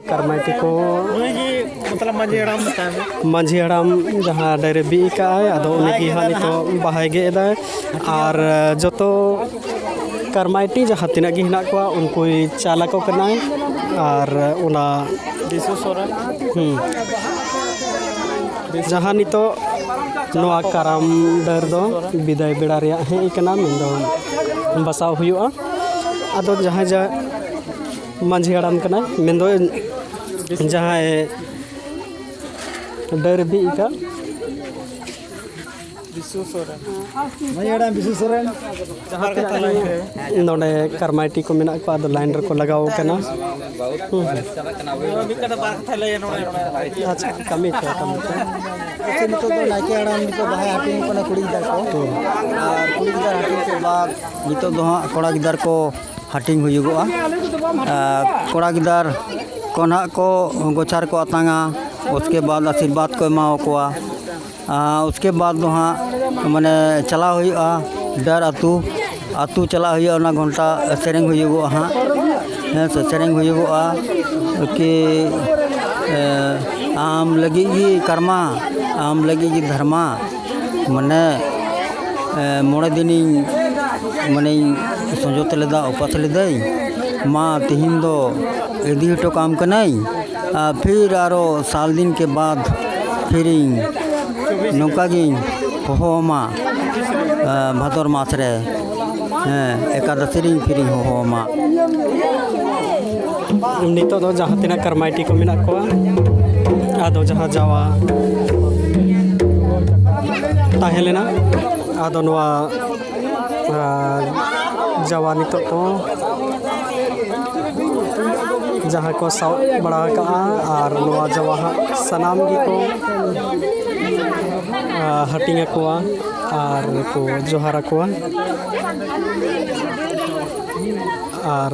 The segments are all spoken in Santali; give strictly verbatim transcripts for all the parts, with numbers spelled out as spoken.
ᱠᱟᱨᱢᱟᱭᱴᱤ ᱠᱚ ᱱᱩᱭ ᱜᱮ ᱢᱚᱛᱞᱚᱵ ᱢᱟᱹᱡᱷᱤ ᱦᱟᱲᱟᱢ ᱢᱮᱛᱟᱭ ᱢᱮ᱾ ᱢᱟᱹᱡᱷᱤ ᱦᱟᱲᱟᱢ ᱡᱟᱦᱟᱸ ᱰᱟᱹᱨᱮ ᱵᱤᱫ ᱟᱠᱟᱫᱼᱟᱭ, ᱟᱫᱚ ᱩᱱᱤ ᱜᱮ ᱦᱟᱸᱜ ᱱᱤᱛᱚᱜ ᱵᱟᱦᱟᱭ ᱜᱮᱫ ᱮᱫᱟᱭ᱾ ᱟᱨ ᱡᱚᱛᱚ ᱠᱟᱨᱢᱟᱭᱴᱤ ᱡᱟᱦᱟᱸ ᱛᱤᱱᱟᱹᱜ ᱜᱮ ᱦᱮᱱᱟᱜ ᱠᱚᱣᱟ, ᱩᱱᱠᱩᱭ ᱪᱟᱞ ᱟᱠᱚ ᱠᱟᱱᱟᱭ᱾ ᱟᱨ ᱚᱱᱟ ᱵᱤᱥᱩ ᱥᱚᱨᱮᱱ᱾ ᱦᱩᱸ᱾ ᱡᱟᱦᱟᱸ ᱱᱤᱛᱚᱜ ᱱᱚᱣᱟ ᱠᱟᱨᱟᱢ ᱰᱟᱹᱨ ᱫᱚ ᱵᱤᱫᱟᱹᱭ ᱵᱮᱲᱟ ᱨᱮᱭᱟᱜ ᱦᱮᱡ ᱟᱠᱟᱱᱟ, ᱢᱮᱱᱫᱚ ᱵᱟᱥᱟᱣ ᱦᱩᱭᱩᱜᱼᱟ᱾ ᱟᱫᱚ ᱡᱟᱦᱟᱸᱭ ᱡᱟ ᱢᱟᱹᱡᱷᱤ ᱦᱟᱲᱟᱢ ᱠᱟᱱᱟᱭ, ᱢᱮᱱᱫᱚ ᱡᱟᱦᱟᱸᱭ ᱰᱟᱹᱨ ᱵᱤᱫ ᱟᱠᱟᱫ, ᱵᱤᱥᱩ ᱥᱚᱨᱮᱱ᱾ ᱢᱟᱹᱡᱷᱤ ᱦᱟᱲᱟᱢ ᱵᱤᱥᱩ ᱥᱚᱨᱮᱱ᱾ ᱡᱟᱦᱟᱸ ᱛᱤᱱᱟᱹᱜ ᱜᱮ ᱱᱚᱰᱮ ᱠᱟᱨᱢᱟᱭᱴᱤ ᱠᱚ ᱢᱮᱱᱟᱜ ᱠᱚᱣᱟ, ᱟᱫᱚ ᱞᱟᱭᱤᱱ ᱨᱮᱠᱚ ᱞᱟᱜᱟᱣ ᱠᱟᱱᱟ᱾ ᱦᱩᱸ, ᱦᱩᱸ᱾ ᱢᱤᱫ ᱠᱟᱛᱷᱟ ᱵᱟᱨ ᱠᱟᱛᱷᱟ ᱞᱟᱹᱭᱟ ᱱᱚᱰᱮ, ᱱᱚᱰᱮ᱾ ᱟᱪᱪᱷᱟ, ᱠᱟᱹᱢᱤ ᱯᱮ, ᱠᱟᱹᱢᱤ ᱯᱮ᱾ ᱟᱪᱪᱷᱟ, ᱱᱤᱛᱚᱜ ᱫᱚ ᱱᱟᱭᱠᱮ ᱦᱟᱲᱟᱢ ᱱᱤᱛᱚᱜ ᱵᱟᱦᱟᱭ ᱦᱟᱹᱴᱤᱧ ᱠᱟᱱᱟ ᱠᱩᱲᱤ ᱜᱤᱫᱟᱹᱨ ᱠᱚ᱾ ᱦᱩᱸ᱾ ᱟᱨ ᱠᱩᱲᱤ ᱜᱤᱫᱟᱹᱨ ᱦᱟᱹᱴᱤᱧ ᱠᱮᱫ ᱵᱟᱫ ᱱᱤᱛᱚᱜ ᱫᱚ ᱦᱟᱸᱜ ᱠᱚᱲᱟ ᱜᱤᱫᱟᱹᱨ ᱠᱚ ᱦᱟᱹᱴᱤᱧ ᱦᱩᱭᱩᱜᱚᱜᱼᱟ᱾ ᱟᱨ ᱠᱚᱲᱟ ᱜᱤᱫᱟᱹᱨ ᱠᱚ ᱱᱟᱦᱟᱜ ᱠᱚ ᱜᱚᱪᱷᱟᱨ ᱠᱚ ᱟᱛᱟᱝᱟ, ᱩᱥᱠᱮ ᱵᱟᱫ ᱟᱥᱤᱨᱵᱟᱫᱽ ᱠᱚ ᱮᱢᱟᱣᱟᱠᱚᱣᱟ᱾ ᱟᱨ ᱩᱥᱠᱮ ᱵᱟᱫ ᱫᱚ ᱦᱟᱸᱜ ᱢᱟᱱᱮ ᱪᱟᱞᱟᱣ ᱦᱩᱭᱩᱜᱼᱟ ᱰᱟᱹᱨ ᱟᱹᱛᱩ, ᱟᱹᱛᱩ ᱪᱟᱞᱟᱜ ᱦᱩᱭᱩᱜᱼᱟ, ᱚᱱᱟ ᱜᱷᱚᱱᱴᱟ ᱥᱮᱨᱮᱧ ᱦᱩᱭᱩᱜᱚᱜᱼᱟ ᱦᱟᱸᱜ, ᱦᱮᱸ ᱥᱮ, ᱥᱮᱨᱮᱧ ᱦᱩᱭᱩᱜᱚᱜᱼᱟ ᱠᱤ, ᱮ, ᱟᱢ ᱞᱟᱹᱜᱤᱫ ᱜᱮ ᱠᱟᱨᱢᱟ, ᱟᱢ ᱞᱟᱹᱜᱤᱫ ᱜᱮ ᱫᱷᱟᱨᱢᱟ, ᱢᱟᱱᱮ, ᱮ, ᱢᱚᱬᱮ ᱫᱤᱱᱤᱧ ᱢᱟᱱᱮᱧ ᱥᱚᱸᱡᱚᱛ ᱞᱮᱫᱟ, ᱩᱯᱟᱹᱥ ᱞᱮᱫᱟᱹᱧ, ᱢᱟ ᱛᱤᱦᱤᱧ ᱫᱚ ᱤᱫᱤ ᱦᱚᱴᱚ ᱠᱟᱢ ᱠᱟᱹᱱᱟᱹᱧ, ᱟᱨ ᱯᱷᱤᱨ ᱟᱨᱚ ᱥᱟᱞ ᱫᱤᱱ ᱠᱮ ᱵᱟᱫ ᱯᱷᱤᱨᱤᱧ ᱱᱚᱝᱠᱟ ᱜᱤᱧ ᱦᱚᱦᱚ ᱟᱢᱟ, ᱮ, ᱵᱷᱟᱫᱚᱨ ᱢᱟᱥ ᱨᱮ, ᱦᱮᱸ, ᱮᱠᱟᱫᱚᱥᱤ ᱨᱤᱧ ᱯᱷᱤᱨᱤᱧ ᱦᱚᱦᱚ ᱟᱢᱟ᱾ ᱱᱤᱛᱚᱜ ᱫᱚ ᱡᱟᱦᱟᱸ ᱛᱤᱱᱟᱹᱜ ᱠᱟᱨᱢᱟᱭᱴᱤ ᱠᱚ ᱢᱮᱱᱟᱜ ᱠᱚᱣᱟ, ᱟᱫᱚ ᱡᱟᱦᱟᱸ ᱡᱟᱣᱟ ᱛᱟᱦᱮᱸ ᱞᱮᱱᱟ, ᱟᱫᱚ ᱱᱚᱣᱟ ᱟᱨ ᱡᱟᱣᱟ ᱱᱤᱛᱚᱜ ᱠᱚ ᱡᱟᱦᱟᱸ ᱠᱚ ᱥᱟᱵ ᱵᱟᱲᱟ ᱟᱠᱟᱜᱼᱟ, ᱟᱨ ᱱᱚᱣᱟ ᱡᱟᱣᱟ ᱦᱟᱸᱜ ᱥᱟᱱᱟᱢ ᱜᱮᱠᱚ, ᱟ, ᱦᱟᱹᱴᱤᱧ ᱟᱠᱚᱣᱟ ᱟᱨ ᱠᱚ ᱡᱚᱦᱟᱨ ᱟᱠᱚᱣᱟ᱾ ᱟᱨ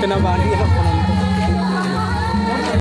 ᱛᱮᱱᱟᱜ ᱵᱟᱝ ᱧᱮᱞᱚᱜ ᱠᱟᱱᱟ᱾